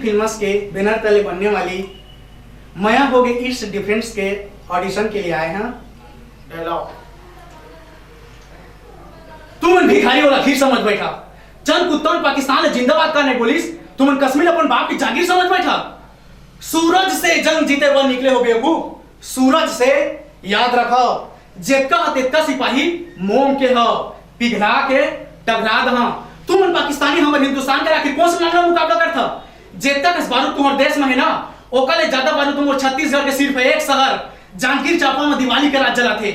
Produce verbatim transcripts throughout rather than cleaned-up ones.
Films के banner तले बनने वाली मया होगे ईस्ट डिफरेंस के ऑडिशन के लिए आए हैं। डायलॉग। तुमन भिखारी वाला खीर समझ बैठा। चंद कुत्ता मन पाकिस्तान ले जिंदाबाद का नहीं बोलिस, तुमन कश्मीर अपन बाप की जागीर समझ बैठा। सूरज से जंग जीते बर निकले हो बेवकूफ, सूरज से। याद रखो, जेतका ह तेतका सिपाही मोम के ह, पिघला के टघरा दहा। तुमन पाकिस्तानी हमर हिंदुस्तान के आखिर कौन सा लंगड़ा मुकाबला करथा? जेतका कस बारूद तुम्हर देश में है ना, ओकर ले ज्यादा बारूद तुम्हर छत्तीसगढ़ के सिर्फ एक शहर जांजगीर चांपा में दिवाली के रात जलाथे।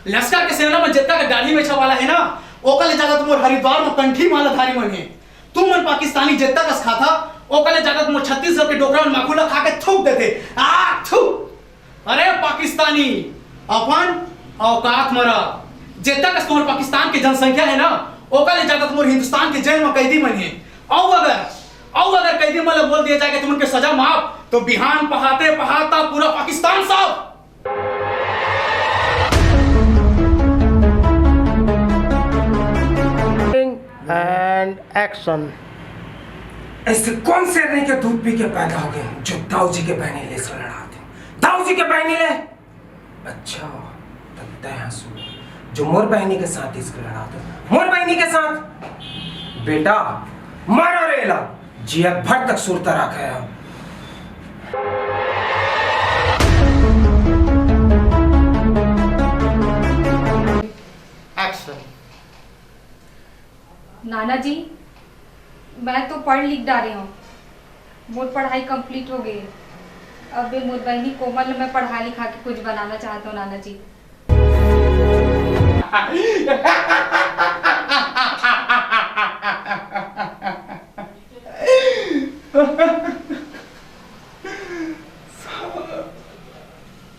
लश्कर के सेना में जेतका के दाढ़ी मेछा वाला है ना, ओकर ले ज्यादा तुम्हर हरिद्वार में कंठी माला धारी मन है। तुमन पाकिस्तानी जेतका कस खाता, ओकर ले ज्यादा तुम्हर छत्तीसगढ़ के डोकरा मन माखुला खा के थूक देथे। आ, थू। अरे पाकिस्तानी, अपन औकात म रह। जेतका कस तुम्हर पाकिस्तान के जनसंख्या है ना, ओकर ले ज्यादा तुम्हर हिंदुस्तान के जेल में कैदी मन है। अउ अगर, अउ अगर कैदी मन ला बोल दिया जाए कि तुमन के सजा माफ, तो बिहान पहाते पहाता पूरा पाकिस्तान साफ। And action. ऐसे कौन से नहीं के दूध पी के पैदा हो गए जो दाऊ जी के बहनी ले से लड़ाते? दाऊ जी के बहनी ले? अच्छा, तब तय हंसू जो मोर बहनी के साथ इसके लड़ाते, मोर बहनी के साथ। बेटा, मारो रे ला, जिया भर तक सुरता रखे है। एक्शन। नाना जी, मैं तो पढ़ लिख डारे हव, मोर पढ़ाई complete हो गे। अब मोर बहिनी कोमल ल मैं पढ़ा लिखा के कुछ बनाना चाहत हव नाना जी।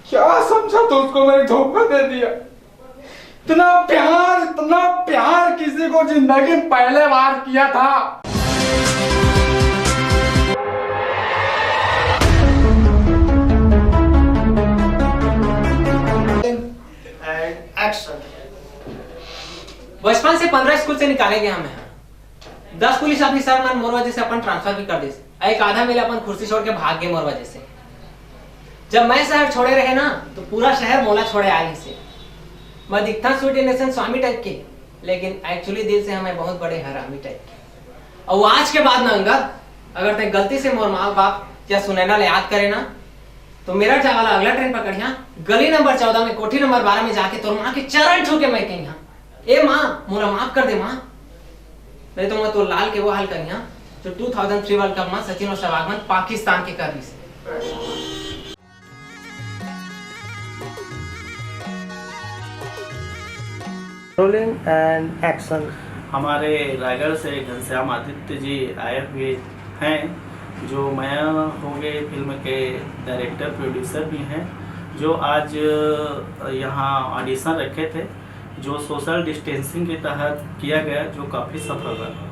क्या समझा था उसको, मैंने धोखा दे दिया। इतना प्यार, इतना प्यार किसी को जिंदगी में पहले बार किया था। बचपन से पंद्रह स्कूल से निकाले गए हमें। दस पुलिस ऑफिसर मन मोर वजह से अपन ट्रांसफर भी कर दिस। एक आधा मिले अपन कुर्सी छोड़ के भाग गए मोर वजह से। जब मैं शहर छोड़े रहे ना, तो पूरा शहर मोला छोड़े आ गइसे। मैं दिखता स्वीट इनोसेंट स्वामी टाइप के, लेकिन एक्चुअली दिल से हमें बहुत बड़े हरामी टाइप के। और आज के बाद ना अंगद, अगर तय गलती से मोर माँ बाप या सुनैना ले याद करे ना, तो मेरा जाए वाला अगला ट्रेन पकड़िया, गली नंबर चौदह में कोठी नंबर बारह में जाके तोर माँ के चरण छू के मैं कहिया, ए माँ, मोला माफ कर दे माँ। नहीं तो मैं तो लाल के वो हाल करिया जो two thousand three World Cup में सचिन और सहवाग मन पाकिस्तान के कर रही से। Rolling and action. हमारे रायगढ़ से घनश्याम आदित्य जी आए हुए हैं, जो मया हो गए फिल्म के डायरेक्टर प्रोड्यूसर भी हैं, जो आज यहाँ ऑडिशन रखे थे, जो सोशल डिस्टेंसिंग के तहत किया गया, जो काफ़ी सफल रहा।